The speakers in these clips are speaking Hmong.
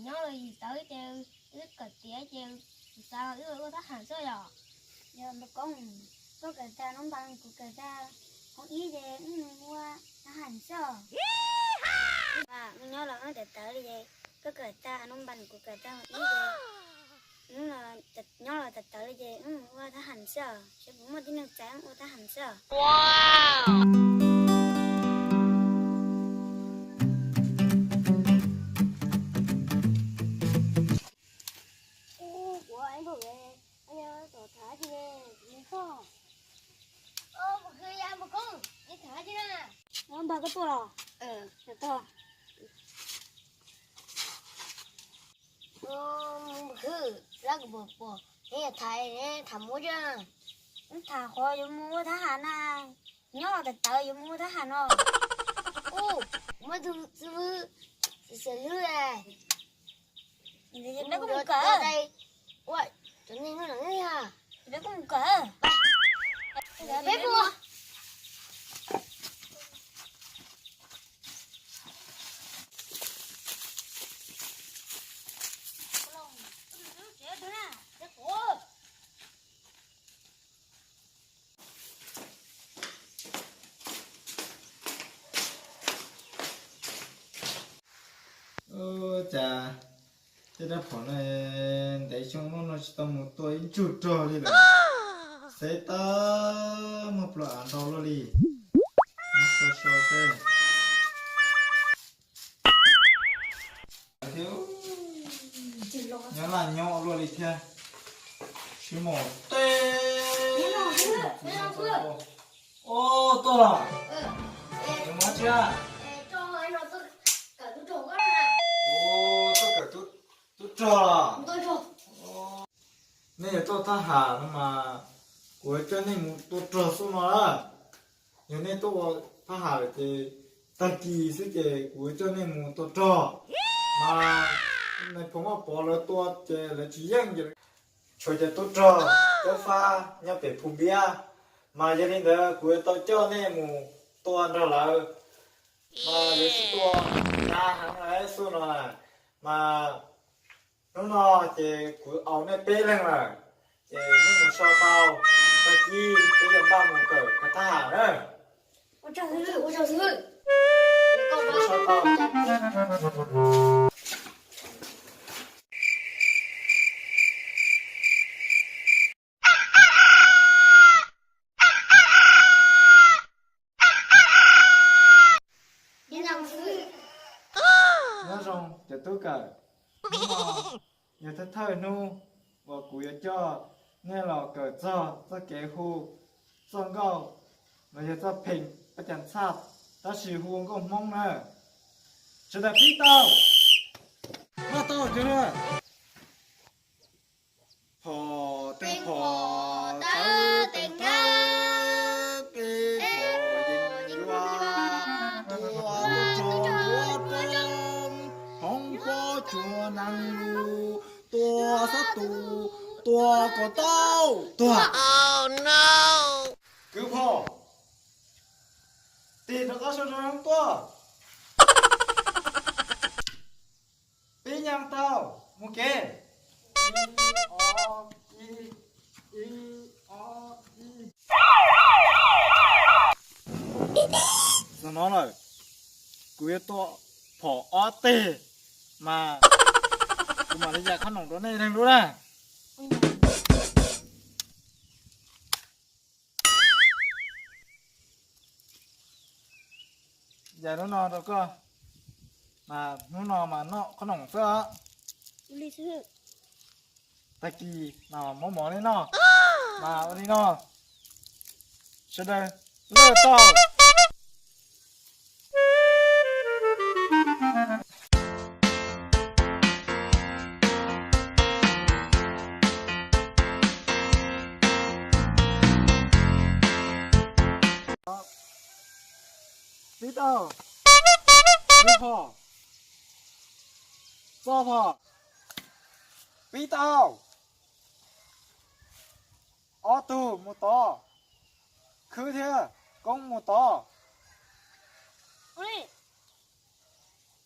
Nyob los yim tawv ces wb kawm tiav ces xav wb ua thab ham xwb yom. Yog npawg Koob, koj kawm tag nub npas kuv kawm tag hoob ib ces wb mus ua thab ham xwb. Nyob los wb tawv tawv li ces koj kawm tag nub npas kuv kawm tag hoob ib ces nyob los tawv tawv li ces wb mus ua thab ham xwb, seb puas muaj tib neeg txais wb ua thab ham xwb. Npawg, koj tuaj los? Npawg, lab kuv pom pom neb tham, neb tham muab thiab. Wb tham qhov yuav mus ua thab ham na, nyob los tawv tawv yuav mus ua thab ham no. Ub, muaj ib tug xib hwb, xib hwb, peb kuj mus kawm. Ua, cov neeg no lawm yog peb kuj mus kawm. Peb mus. Ua cas tej rab phom no ntev xyoo no tsis tau mus tua ib ntsug rog li lawm. Xav tab muaj plua av nrau luaj li. Muab so so seb. Nyob laj nyob luaj li thiab. Sib mos teb. Ub, tuaj los. Mus tsis? Tuaj kawm tub rog los? Nej yuav tuaj thab ham no mas kuv yuav coj nej mus tua rog xwb no na. Yog nej tuaj ua thab ham lawm ces tag kis xwb ces kuv yuav coj nej mus tua rog. Mas nais phoo Vaj Pov lawv tua ces lawv tsis yeej ces tshuav cov tub rog caub fab nyob pem Phu Npiab. Mas yog li ntawd kuv yuav tau coj nej mus tua nrog lawv. Mas lawv sib tua hnyav heev xwb no. Mas hnub no ces kuv aus nej peb leeg lawm, ces nej mus so tau, tag kis peb yuav npaj mus kawm thab ham na. Nyob zoo cov tub kawm, hnub no yog thawj thawj hnub uas kuv yuav coj nej los kawm txog txoj kev hu txoj nkauj los yog txoj pheej pab cas txhaj, tab sis hu ua nkauj Hmoob na. Sawv daws pib tau. Noj tau cov. Phom, tes phom, tawv tes tawv, tes phom yeej yuav, tua tub rog ntuav roob, hoob pob tsuas nees lus, tua xab tus, tua kom tau, tuag. Kwv phom, tig rov qab sab rau hoob tuaj. Pib nyees tau, mus kev. Ib, ob, ib, ib, ob, ib. Txog no lawm, kuv yuav tua phom ob teg, mas kuv mam li yam khob noom rau nej leej lub na. Yam hnub no rau koj, mas hnub no mas noj khob noom xwb os. Tag kis mas muab mov nej noj, mas ua li no, sawv daws lawj tau. Pib tau. Lub phom, txoj phom. Pib tau. Ob tug mus tod. Khwb thiab Koob mus tod.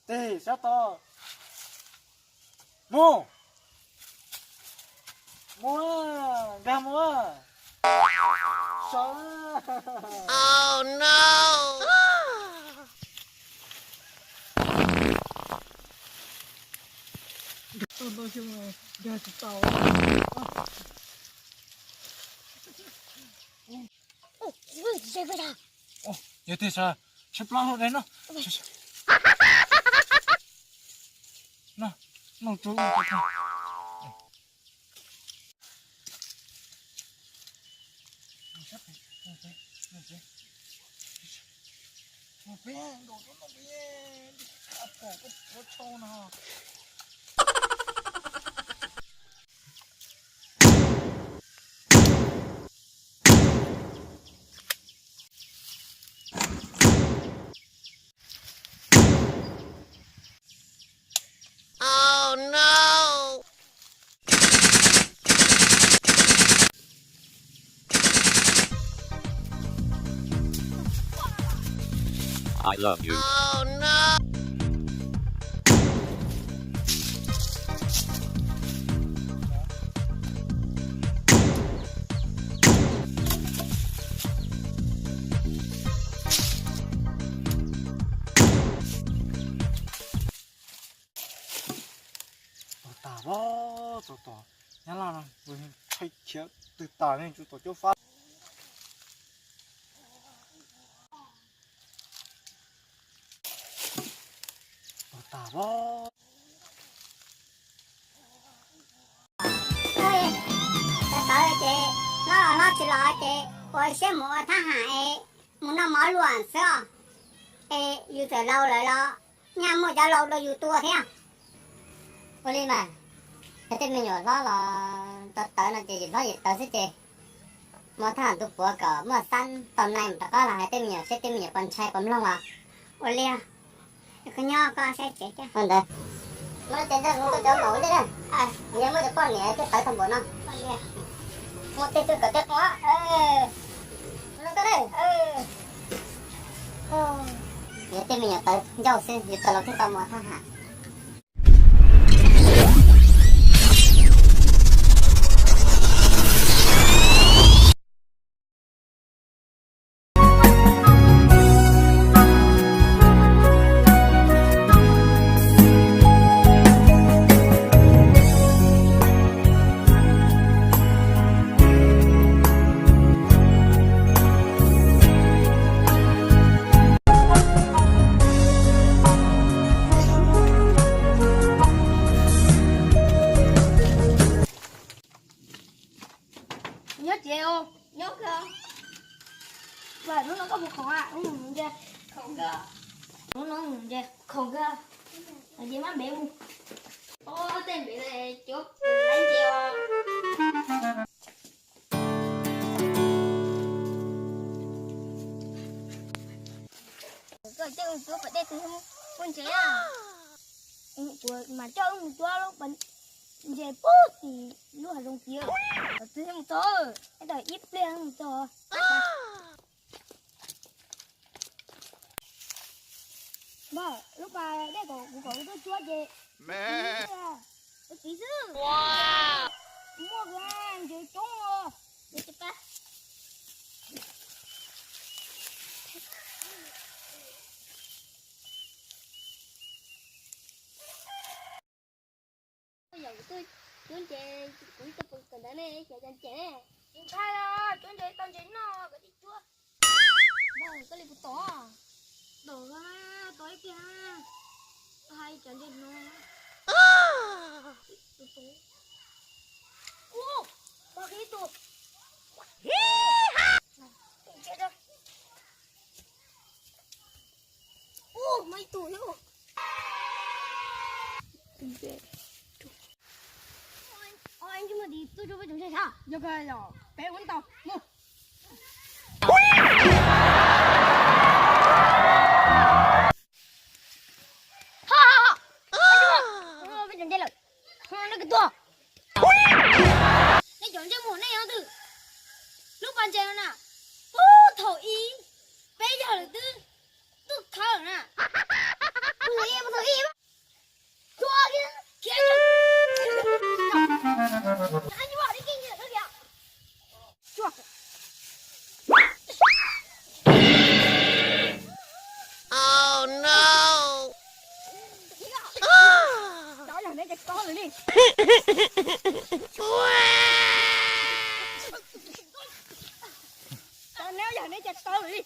Tig sab tod. Mus, mus, nkag mus. Sawv. Nkag tsis tau. Yog tiag sas, tsheb plab hauv dej no. No, no tso. Oh no! I love you. Oh no! Tau tas, tau tom nyab laj no, tshai khiav twg tas ne, tsuas tom cuab fab. Tau tas. Tawv ces hlob los hlob tsis los ces ua siab mus ua thab ham es mus noj mov luam xwb os. Es yus txawm laus lawm los nyaj muaj cov laus rau yus tua thiab. Ua li mas, yog tej me nyuam hlob los tawv tawv no ces yus hlob yus tawv xwb ces mus thab ham tu puav kom muaj xab tau nai mus rov qab los hais tej me nyuam seb tej me nyuam puas ntshai puas mloog os. Ua li, koj nyob koj saib tsev ntawd. Muab cov ntxaij mus rau cov maum ntej na. Yog muaj cov poj niam thiaj tawv tau npaum no. Muaj tej twg kom tej qos. Yog tej me nyuam tawv ncauj xwb yus tau los thiaj tau mus thab ham. Nyob tsev os. Nyob kawg. Hnub no koj puas khoom? Hnub no khoom kawg. Hnub no khoom kawg. Ces maj npev mus. Ob tej npev cuav laiv nce os. Koj coj wb mus cuab pas dej, tus muaj ntses na. Kuv mam coj wb mus cuab lub pas ntses puag tim lub hav zoov tid. Tus mus txog, ib tawm ib pliag mus txog. Npawg, lub pas dej kom kuv kom wb tuaj cuab ces me ib txiv xwb. Muaj ntses coob os. Yog kuv tuaj cuab ntses, kuv ib tug pw tom ntawd ne, xyov cov ntses ne. Tsis ntshai os, cuab ntses tau ntses noj kom thiaj cuab. Npawg, koj li puas tom? Tom, tom ib pliag, hais cov ntses no. Ub, pom kiag ib tug. Ub, muaj ib tug thiab. Oj, ib ntsis muaj tis tuaj rau peb tseem ntshai sas. Yog kawg, peb ua ntau mus. Ho, ho, ho. Peb tseem ntshai lawm. Ho, nej kwv tuag. Nej cov ntsej muag nej yog twg? Lub pas ntses no na, puag thaum ub peb yawg lawv twb tuaj khawb lawm na. Puag thaum ub, puag thaum ub. Tsuag kiag, khiav tso. Oh no! Cov yog neb cov tau lawm li. Cov neb yog neb cov tau lawm li.